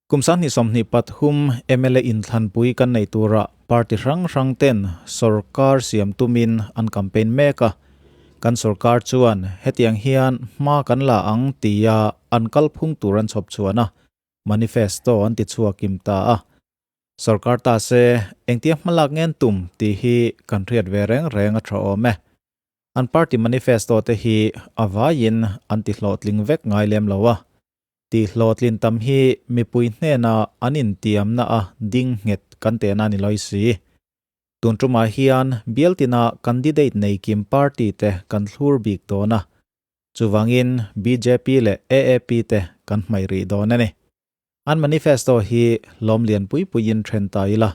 Kum 2023 mla inthlanpui kan neih turah party hrang hrang ten sorkar siam tumin an campaign mek a, kan sorkar chuan hetiang hian hma kan la ang tia an kalphung tur an chhawp chhuan a, manifesto an ti chhuak kim ta a. Sorkar ta se engtia hmalak ngen tum tih hi kan hriat ve reng reng a tha awm e. An party manifesto te hi a vaiin an ti hlawhtling vek ngai lem lo a. Tih hlawhtlin tam hi mipui hnena an intiamna a ding nghet kan tehna a ni lawi si. Tun tumah hian bialtina candidate nei kim party te kan thlur bik dawn a, chuvangin bjp leh AAP te kan hmaih rih dawn a ni. An manifesto hi lawm lian pui puiin then ta ila,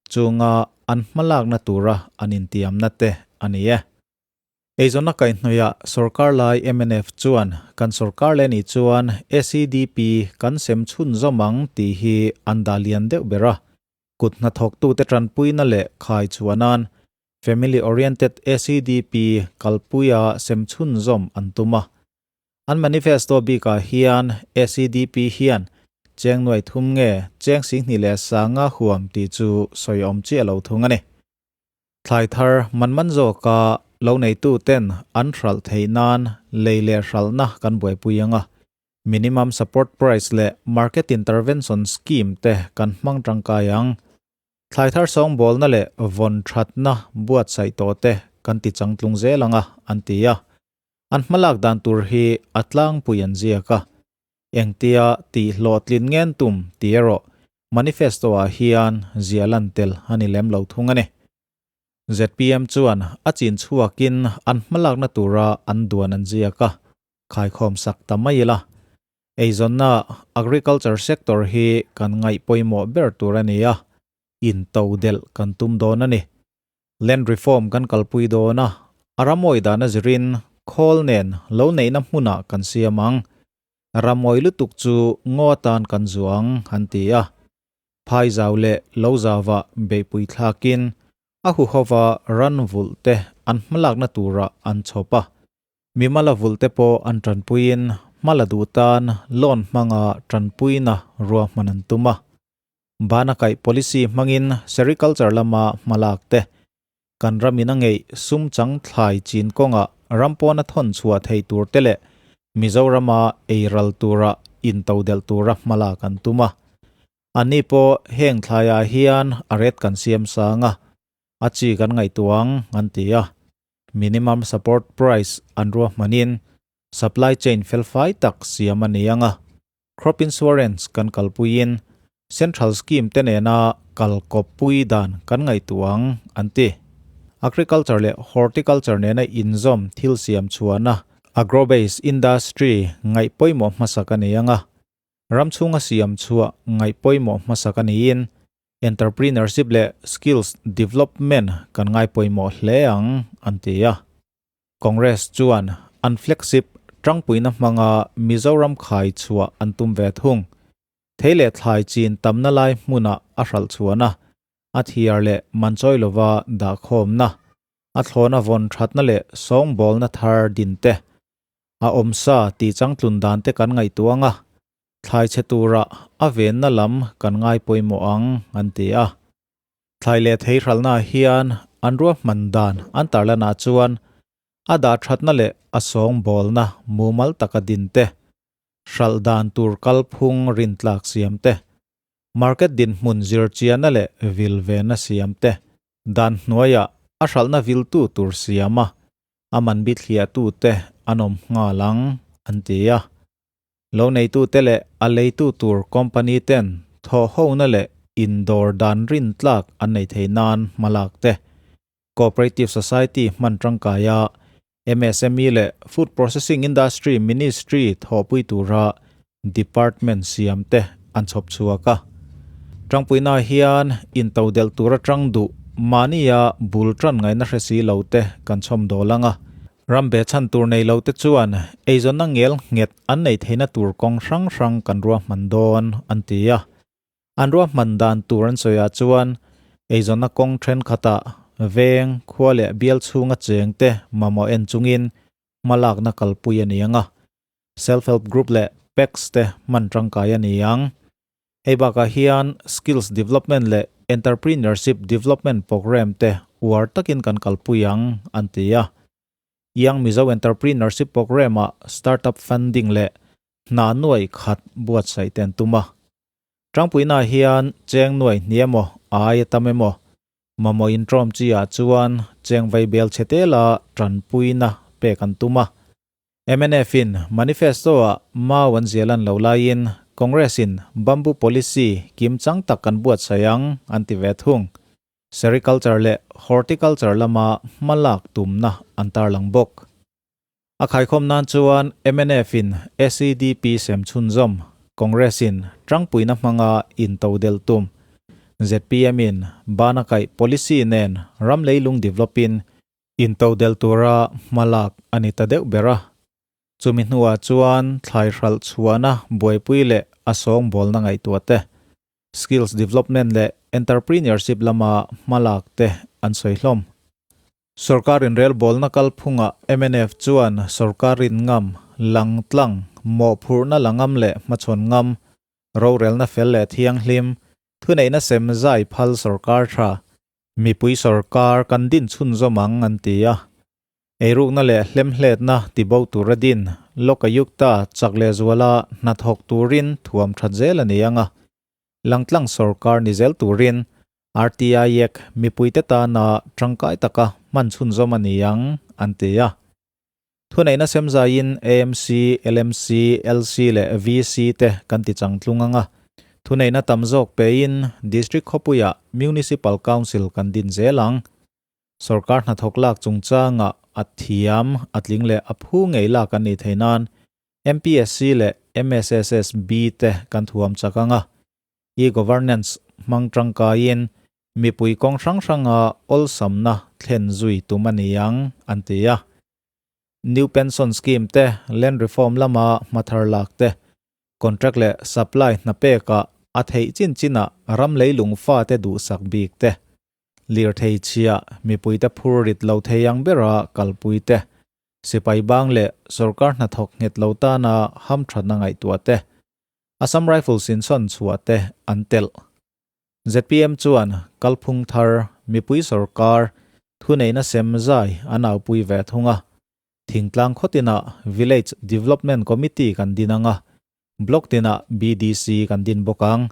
chunga an hmalakna tura an intiamna te a ni e. Eizawnna kaihhnawihah sorkar lai mnf chuan kan sorkar leh nih chuan SEDP kan sem chhunzawm ang tih hi an dah lian deuh ber a. Kut hnathawktute tanpuina leh khai chhuah nan Family Oriented SEDP kalpuia sem chhunzawm an tum a. An manifesto bikah hian SEDP hian cheng nuai thum nge cheng 25,000 huam tih chu sawi awm chiah lo thung a ni. Thlai thar man man zawka lo neitu ten an hralh theih nan lei leh hralhna kan buaipui ang a, minimum support price leh market intervention scheme te kan hmang tangkai ang. Thlai thar sawngbawlna leh vawn thatna buatsaih tawh te kan ti changtlung zel ang a, an ti a. An hmalak dan tur hi a tlangpui an ziak a. Engtia tih hlawhtlin ngen tum tih erawh manifesto-ah hian ziah lan tel a ni lem lo thung a ni. Zpm chuan a chin chhuakin an hmalakna tura an duan an ziak a, khaikhawm sak ta mai ila. Eizawnna agriculture sector hi kan ngaih pawimawh ber tur a ni a, intodelh kan tum dawn a ni. Land reform kan kalpui dawn a, a ramawi dana zirin khawl nen lo neihna hmunah kan siam ang. Ramawi lutuk chu ngaw atan kan zuang, an ti a. Phai zau leh lo zauva beihpui thlakin a huhova ran vulh te an hmalakna turah an chhawp a. Mimala vulh te pawh an tanpuiin hmala duh tan loan hmanga tanpuina ruahman an tum a. Bana kaih policy hmangin sericulture lama hmalak te, kan ramin a ngeih sum chang thlai chin kawnga ram pawna thawn chhuah theih tur te leh Mizorama ei ral tura intodelh tura hmalak an tum a. Anni pawh heng thlaiah hian a ret kan siam sang a, a chi kan ngaihtuah ang an ti a. Minimum support price an ruahmanin supply chain felfai tak siam a ni ang a. Crop Insurance kan kalpuiin Central Scheme te nena kal kawppui dan kan ngaihtuah ang, an ti. Agriculture leh Horticulture nena inzawm thil siam chhuahna Agro-based Industry ngaih pawimawh hmasak a ni ang a, ram chhunga siam chhuah ngaih pawimawh hmasak a niin Entrepreneurship leh Skills Development kan ngai pawimawh hle ang, an ti a. Congress chuan an flagship tangpuina hmanga Mizoram khai chhuah an tum ve thung. Thei leh thlai chin tamna lai hmunah a hralh chhuahna, a thiar leh manchawi lova dahkhawmna, a thlawna vawn thatna leh sawngbawlna thar din te, a awmsa tih changtlun dan te kan ngaihtuah ang a, thlai chhe tura a venna lam kan ngai pawimawh ang, an ti a. Thlai leh thei hralhnaah hian an ruahman dan an tarlanah chuan a dah thatna leh a sawngbawlna mumal taka din te, hralh dan tur kalphung rintlak siam te, market dinhmun zirchianna leh vil vena siam te, dan hnuaiah a hralhna viltu tur siama a man bithliahtu te an awm nghal ang, an ti a. Lo neitute leh a leitu tur company ten thawhhona leh indawr dan rintlak an nei thei nan hmalak te, Cooperative Society hman tangkaia MSME leh Food Processing Industry Ministry thawhpui tura department siam te an chhawp chhuak a. Tangpuina hian intodelh tur atang duh mahnia bul tan ngaihna hre si lo te kan chhawm dawl ang a. Ram be chhan tur nei lo te chuan eizawnna ngel nghet an nei theihna tur kawng hrang hrang kan ruahman dawn, an ti a. An ruahman dan tur an sawiah chuan eizawnna kawng thenkhatah veng, khua leh bial chhunga cheng te mamawh en chungin hmalakna kalpui a ni ang a. Self Help Group leh PACS te hman tangkai a ni ang. Hei bakah hian Skills Development leh Entrepreneurship Development Programme te uar takin kan kalpui ang, an ti a. Young Mizo Entrepreneurship Programme-ah Startup Funding leh hna nuai khat buatsaih te an tum a. Tangpuina hian cheng nuai hnih emaw, ai a tam emaw, mamawh intawm chi ah chuan cheng vaibel chhe tela tanpuina pek an tum a. Mnf in manifesto ah mau an zial an lo laiin Congress in bamboo policy kim chang tak kan buatsaih ang an ti ve thung. Sericulture leh horticulture lama hmalak tumna an tarlang bawk. A khaikhawm nan chuan mnf in SEDP sem chhunzawm, Congress in tangpuina hmanga intodelh tum, zpm in bana kaih policy nen ram leilung develop in Intodelh tura hmalak a ni ta deuh ber a. Chumi hnuah chuan thlai hralh chhuahna buaipui leh a sawngbawlna ngaihtuah te, skills development leh entrepreneurship lama hmalak te an sawi hlawm. Sorkar inrelbawlna kalphungah mnf chuan sorkar rin ngam, langtlang, mawhphurhna la ngam leh hmachhawn ngam, rorelna fel leh thianghlim, thuneihna sem zai phal sorkar tha, Mipui sorkar kan din chhunzawm ang an ti a. Eirukna leh hlemhletna tibo tura din Lokayukta chak leh zuala hnathawk turin thuam that zel a ni ang a. Langtlang sorkar ni zel turin RTI ek mipuite tana tangkai taka hman chhunzawm a ni ang an ti a. Thuneihna semzaiin AMC, LMC, LC leh VC te kan ti changtlung ang a. Thuneihna tam zawk pein District khawpuiah Municipal Council kan din zel ang. Sorkar hnathawk lak chungchangah a thiam, a tling leh a phu ngei lak an nih theih nan MPSC leh MSSSB te kan thuam chak ang a. E-Governance hmang tangkaiin mipui kawng hrang hranga awlsamna thlen zui tum a ni ang, an ti a. New Pension Scheme te, Land Reform lama hmathar lak te, Contract leh Supply hna pekah a theih chin chinah ram leilung fate duhsak bik te, lirthei chhia mipuite phur rit lo thei ang bera kalpui te, sipai bang leh sorkar hnathawk nghet lo tana hamthatna ngaihtuah te, Assam Rifles in sawn chhuah te an telh. Zpm chuan kalphung thar, mipui sorkar, thuneihna sem zai an aupui ve thung a. Thingtlang khawtinah Village Development Committee kan din ang a, Block tinah BDC kan din bawk ang.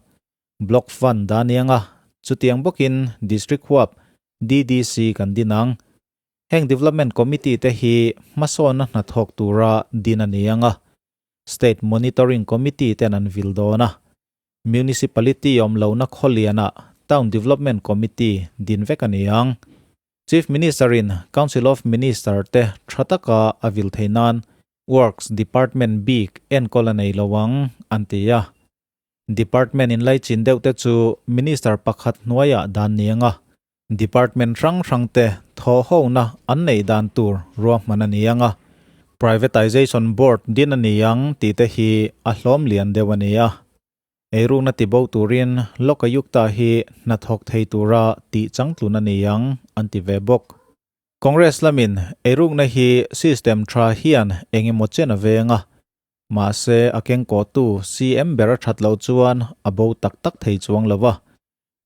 Block Fund a ni ang a, chutiang bawkin District huap DDC kan din ang. Heng Development Committee te hi hmasawnna hnathawk tura din a ni ang a, State Monitoring Committee ten an vil dawn a, Municipality awm lohna khawlianah Town Development Committee din vek a ni ang. Chief Minister in Council of Minister te tha taka a vil thei nan Works Department bik enkawl a nei lo ang, an ti a. Department inlaichin deuh te chu Minister pakhat hnuaiah dan ni ang a, Department hrang hrangte thawhhona an neih dan tur ruahman a ni ang a, Privatization Board din a ni ang tih te hi a hlawm lian deuh a ni a. Eirukna tibo turin Lokayukta hi hnathawk thei tura tih changtlun a ni ang an ti ve bawk. Congress lamin eirukna hi system tha hian eng emaw chen a veng a, mahse a kengkawhtu CM ber a that loh chuan a bo tak tak thei chuang lo va.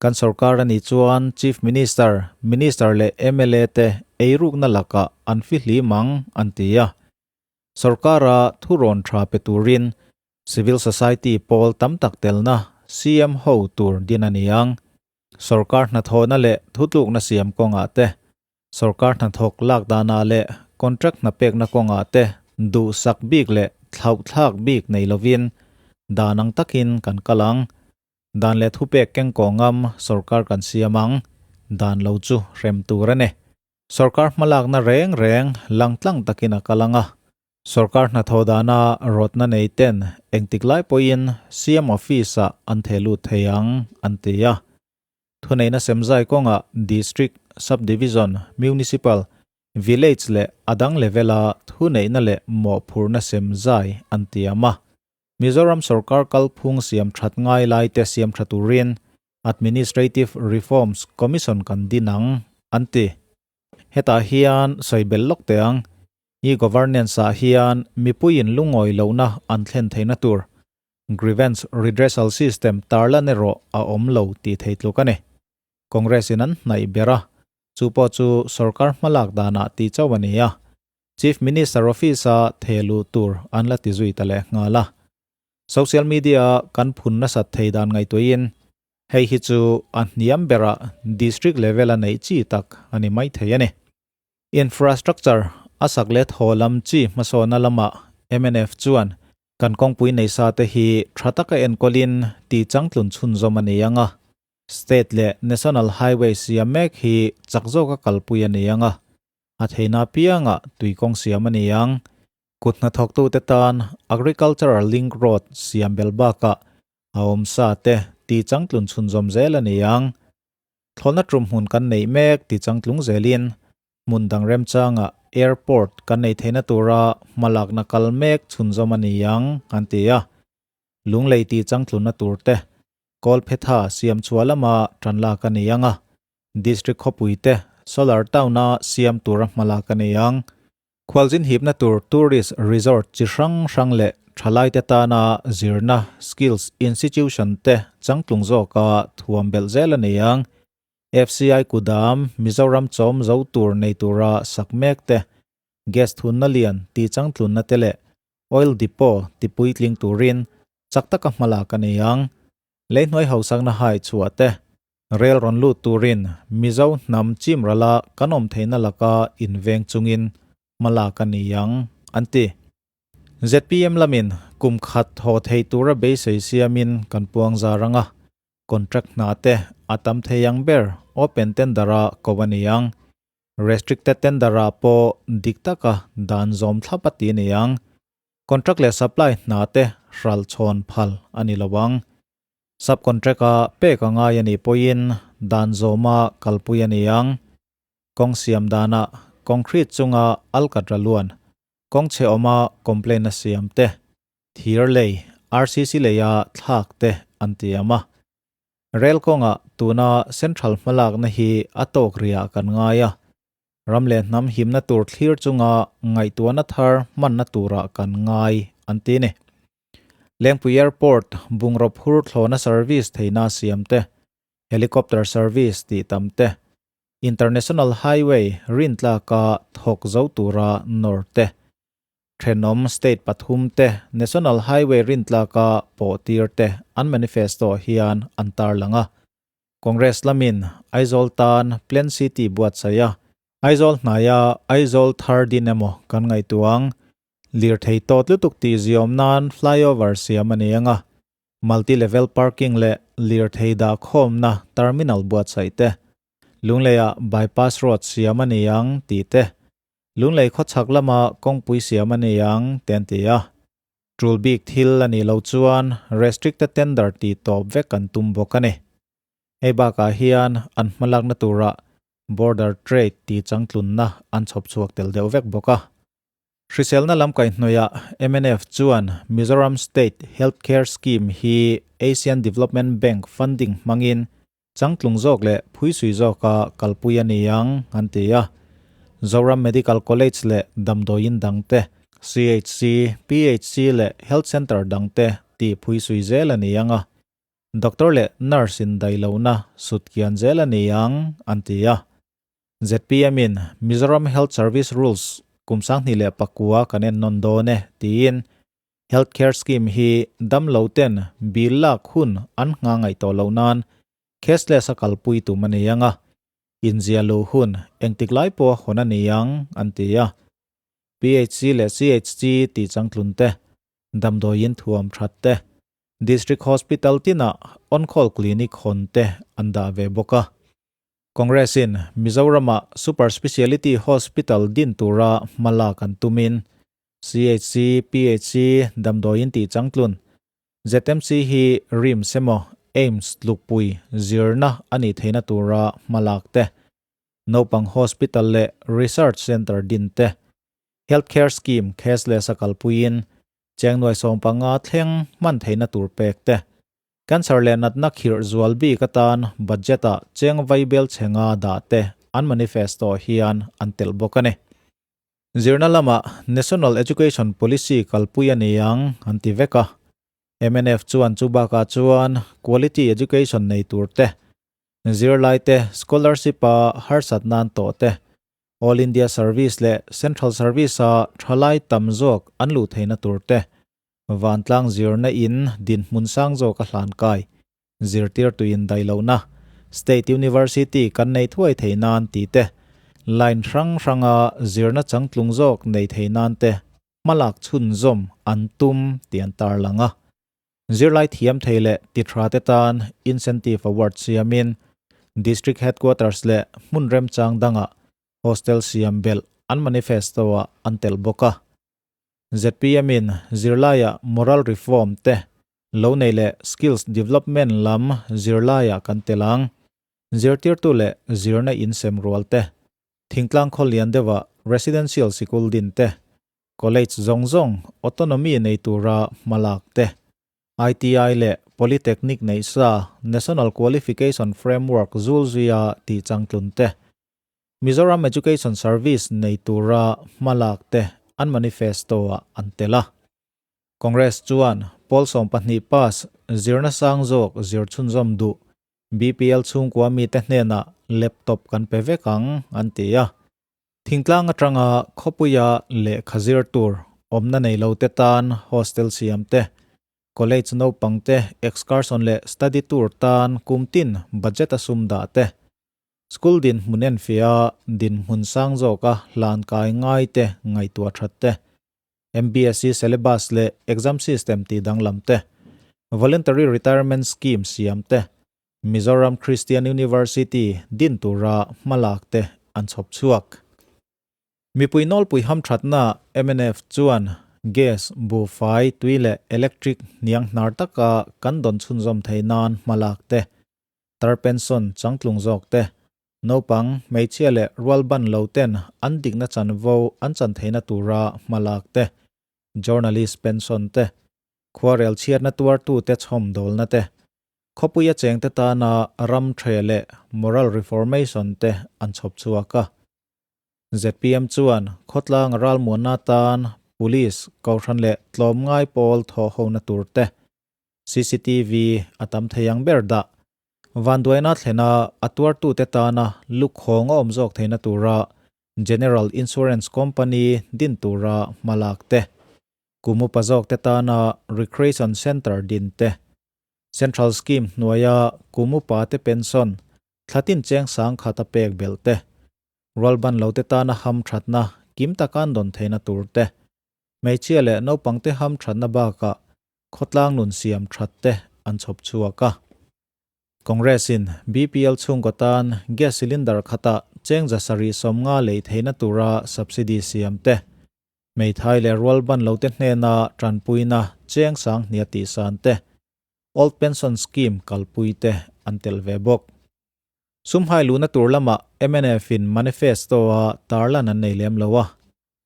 Kan sorkar a nih chuan Chief Minister, Minister leh mla te eirukna lakah an fihlim ang, an ti a. Sorkara thurawn tha pe turin Civil Society pawl tam tak telna CM ho tur din a ni ang. Sorkar hnathawhna leh thutlukna siam kawngah te, sorkar hnathawk lak danah leh contract hna pekna kawngah te duhsak bik leh thlauhthlak bik nei lovin dan ang takin kan kal ang. Dan leh thupek kengkaw ngam sorkar kan siam ang, dan lo chu hrem tur a ni. Sorkar hmalakna reng reng langtlang takin a kal ang a, sorkar hnathawh dana rawtna nei ten engtik lai pawhin CM office-ah an theh lut thei ang, an ti a. Thuneihna semzai kawngah District, Sub-Division, Municipal, Village leh a dang level-a thuneihna leh mawhphurhna semzai an tiam a. Mizoram sorkar kalphung siam that ngai lai te siam tha turin Administrative Reforms Commission kan din ang, an ti. Hetah hian sawi bel lawk teh ang, e-governance ah hian mipuiin lungawi lohna an thlen theihna tur. Grievance redressal system tarlan erawh a awm lo tih thei tluk a ni. Congress in an hnaih ber a, chu pawh chu sorkar hmalak danah tih chauh a ni a, Chief Minister office-a theh luh tur an la ti zui ta leh nghal a. Social media-a kan phun nasat thei dan ngaihtuahin hei hi chu a hniam berah district level-a neih chi tak a ni mai thei a ni. Infrastructure a sak leh thaw lam chi hmasawhna lamah mnf chuan kan kawngpui nei sa te hi tha taka enkawlin tih changtlun chhunzawm a nei ang a. State leh National Highway siam mek hi chak zawka kalpui a nei ang a, a theihna apiangah tui kawng siam a ni ang. Kut hnathawktute tan Agricultural Link Road siam bel bakah a awm sa te tih changtlun chhunzawm zel a ni ang. Thlawhna tum hmun kan neih mek tih changtlung zelin hmun dang remchangah airport kan nei theihna tura hmalakna kal mek chhunzawm a ni ang, an ti a. Lunglei tih changtlunna tur te Kawlphetha siam chhuah lama tan lak a ni ang a, District khawpui te Solar Town-a siam tura hmalak a ni ang. Khualzin hipna tur tourist resort chi hrang hrang leh thalaite tana zirna skills institution te changtlung zawka thuam belh zel a ni ang. FCI kudam Mizoram chawm zo tur nei tura sak mek te, gas thunna lian tih changtlunna te leh oil depot ti puitling turin chak taka hmalak a ni ang. Leihnuai hausakna hai chhuah te, rel rawn lut turin Mizo hnam chimrala kan awm theihna laka inveng chungin hmalak a ni ang, an ti. Zpm lamin kum khat haw thei tura beisei siamin kan puang zar ang a, contract hna te a tam thei ang ber open tender-a ko a ni ang. Restricted tender-ah pawh dik taka dan zawm thlap a ti a ni ang. Contract leh supply hna te hral chhawn phal a ni lo ang. Subcontract-a pek a ngai a nih pawhin dan zawma kalpui a ni ang. Kawng siam danah concrete chunga alkatra luan, kawng chhe awma complaint a siam te, thir lei, RCC leia thlak te an tiam a. Rel kawngah tuna central hmalakna hi a tawk riah kan ngai a. Ram leh hnam himna tur thlir chunga ngaihtuahna thar hmanna turah kan ngai, an ti ni. Lengpui Airport bungraw phur thlawhna service theihna siam te, helicopter service tih tam te, International Highway rintlaka thawk zo tura nawr te, thenawm state pathum te National Highway rintlaka pawh tir te an manifesto hian an tarlang a. Congress lamin Aizawl tan Plan City buatsaih a, Aizawl hnaia Aizawl thar din emaw kan ngaihtuah ang. Lirthei tawt lutuk tih ziawm nan flyover siam a ni ang a, multi level parking leh lirthei dahkhawmna terminal buatsaih te, Lungleiah bypass road siam a ni ang tih te, Lunglei khawchhak lama kawngpui siam a ni ang te an ti a. Tul bik thil a nih loh chuan restricted tender tih tawp vek an tum bawk a ni. Hei bakah hian an hmalakna turah border trade tih changtlunna an chhawp chhuak tel deuh vek bawk a. Hriselna lam kaihhnawihah mnf chuan Mizoram State Health Care Scheme hi Asian Development Bank funding hmangin changtlung zawk leh phuisui zawka kalpui a ni ang, an ti a. Zoram Medical College leh damdawiin dangte, CHC, PHC leh Health Centre dangte tih phuisui zel a ni ang a. Doctor leh nurse in daihlohna sut kian zel a ni ang, an ti a. Zpm in Mizoram Health Service Rules kum 2009 kan en nawn dawn e, tiin Health Care Scheme hi damlo ten bill lak hun an ngha ngaih tawh loh nan cashless a kalpui tum a ni ang a, inzia luh hun engtik lai pawh a hawn a ni ang, an ti a. PHC leh CHC tih changtlun te, damdawiin thuam that te, District Hospital tinah on-call clinic hawn te an dah ve bawk a. Congress-in Mizoramah Super Speciality Hospital din tura hma lak an tumin CHC, PHC, damdawiin tih changtlun, ZMC hi RIMS emaw AIIMS tlukpui zirna a nih theihna tura hma lak te, naupang hospital leh research centre din te, health care scheme cashless a kalpuiin cheng nuai 15 thleng hman theihna tur pek te, cancer leh natna khirh zual bik atan budget-ah cheng vaibel chhenga dah te an manifesto hian an telh bawk a ni. Zirna lamah National Education Policy kalpui a ni ang an ti vek a. Mnf chuan chu bakah chuan quality education nei tur te, zirlaite scholarship-a harsat nan tawh te, All India Service leh Central Service-a thalai tam zawk an luh theihna tur te, vantlang zirna in dinhmun sang zawk a hlan kai, zirtirtuin daih lohna, State University kan nei thuai thei nan tih te, line hrang hranga zirna changtlung zawk nei thei nan te hmalak chhunzawm an tum tih an tarlang a. Zirlai thiam thei leh tithra te tan incentive award siamin District Headquarters leh hmun remchang dangah hostel siam belh an manifesto-ah an telh bawk a. Zpm in zirlaiah moral reform te lo nei leh skills development lam zirlaiah kan tel ang. Zirtirtu leh zirna insem rual te, thingtlang khaw lian deuhah residential sikul din te, college zawng zawng autonomy nei tura hmalak te, ITI leh Polytechnic neih sa National Qualification Framework zul zuia tih changtlun te, Mizoram Education Service nei tura hmalak te an manifesto-ah an tel a. Congress chuan pawl 12 pass zirna sang zawk zir chhunzawm duh BPL chhungkua mite hnenah laptop kan pe vek ang an ti a. Thingtlang atanga khawpuia lehkha zir tur awmna nei lo te tan hostel siam te, college naupang te excursion leh study tour tan kum tin budget a sum dah te, school dinhmun enfiah dinhmun sang zawka hlan kai ngai te ngaihtuah that te, MBSE syllabus leh exam system tih danglam te, Voluntary Retirement Scheme siam te, Mizoram Christian University din tura hmalak te an chhawp chhuak. Mipui nawlpui hamthatna mnf chuan gas, buhfai, tui leh electric hniang hnar taka kan dawn chhunzawm thei nan hmalak te, tar pension changtlung zawk te, Naupang, hmeichhia leh rualban lo ten an dikna chanvo an chan theihna tura hmalak te, journalist pension te, khuarel chhiatna tuartute chhawmdawlna te, khawpuia chengte tana ram the leh moral reformation te an chhawp chhuak a. Zpm chuan khawtlang ralmuanna tan police, kohhran leh tlawmngai pawl thawhhona tur te, cctv a tam thei ang ber dah Vanduaina thlena a tuartute tana lukhawng a awm zawk theihna tura General Insurance Company din tura hmalak te, kum upa zawkte tana Recreation Centre din te, Central Scheme hnuaia kum upate pension thlatin cheng sang khata pek belh te, rualban lote tana hamthatna kim taka an dawn theihna tur te, hmeichhia leh naupangte hamthatna bakah khawtlang nun siam that te an chhawp chhuak a. Congress in BPL chhungkaw tan gas cylinder khata cheng 750 lei theihna tura subsidy siam te, hmeithai leh rualban lo te hnena tanpuina cheng sang hnia tih san te, Old Pension Scheme kalpui te an tel ve bawk. Sumhai luhna tur lamah mnf in manifesto a tarlan an nei lem lo a,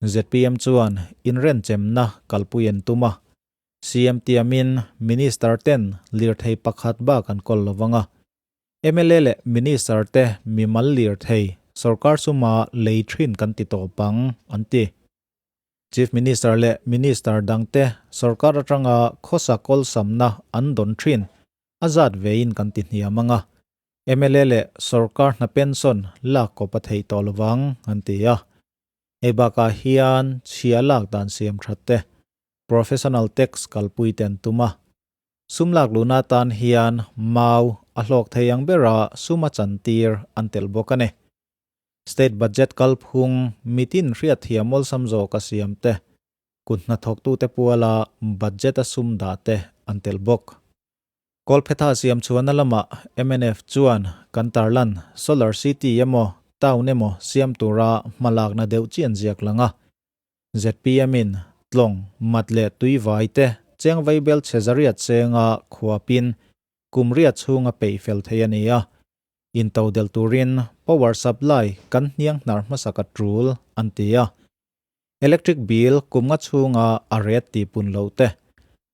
Zpm chuan inrenchemna kalpui an tum a, CM tiamin Minister ten lirthei pakhat bak an kawl lovang a, mla leh Minister te mimal lirthei sorkar suma lei thin kan ti tawp ang, an ti. Chief Minister leh Minister dangte sorkar atanga khawsa kawlsamna an dawn thin a zat vein kan ti hniam ang a, mla leh sorkar hna pension lak kawp a theih tawh lovang, an ti a. Hei bakah hian chhia lak dan siam that te, professional tax kalpui te an tum a. Sum lak luhna atan hian mau a hlawk thei ang bera sum a chantir an telh bawk a ni. State budget kalphung mitin hriatthiam awlsam zawk a siam te, kut hnathawktute puala budget a sum dah te an telh bawk. Kawlphetha siam chhuahna lamah mnf chuan kan tarlan Solar City emaw Town emaw siam tura hmalakna deuh chi an ziak lang a. Zpm in tlawng, mat leh tuivai te cheng vaibel chhe zariat chenga khuapin kum riat chhunga peih fel thei a ni a. Intodelh turin power supply kan hniang hnar hmasa ka tul an ti a. Electric bill kum nga chhunga a ret tih pun loh te,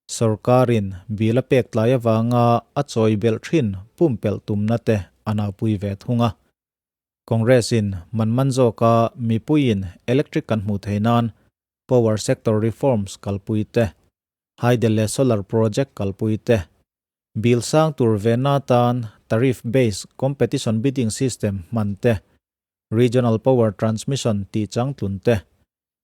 sorkarin bill a pek tlai avanga a chawi belh thin pumpelh tumna te a naupui ve thung a. Congress in man man zawka mipuiin electric kan hmuh theih nan power sector reforms kalpui te, Hydel leh solar project kalpui te, bill sang tur venna atan tariff based competition bidding system hman te, regional power transmission tih changtlun te,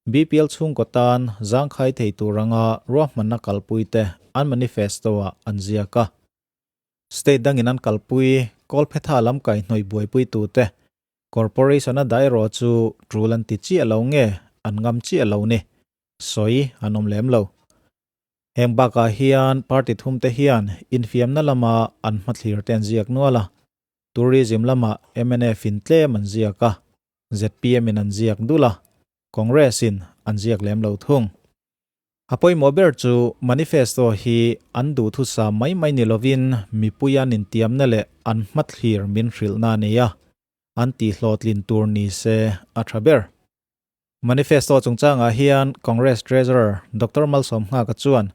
BPL chhungkaw tan zangkhai thei tur anga ruahmanna kalpui te an manifesto-ah an ziak a. State dangin an kalpui Kawlphetha lam kaihhnawih buaipuitute Corporation-a dah erawh chu tul an ti chiah lo nge an ngam chiah lo ni sawi an awm lem lo. Heng bakah hian party thumte hian infiamna lama an hmathlir te an ziak nual a, tourism lamah mnf in tlem an ziak a, zpm in an ziak dul a, Congress in an ziak lem lo thung. A pawimawh ber chu manifesto hi an duhthusam mai mai ni lovin mipui an intiamna leh an hmathlir min hrilhna a nei a, an tihhlawhtlin tur ni se a tha ber. Manifesto chungchangah hian Congress Treasurer Doctor Malsawm Nghaka chuan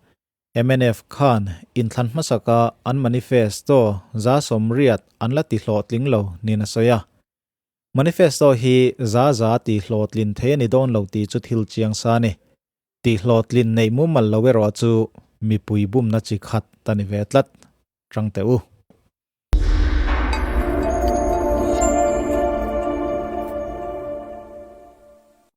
mnf khan inthlan hmasaka an manifesto 80% an la tihlawhtling lo niin a sawi a. Manifesto hi 100% tihhlawhtlin thei a ni dawn lo tih chu thil chiang sa a ni. Tihhlawhtlin neih mumal lo erawh chu mipui bumna chi khat a ni ve tlat. Tang teh u.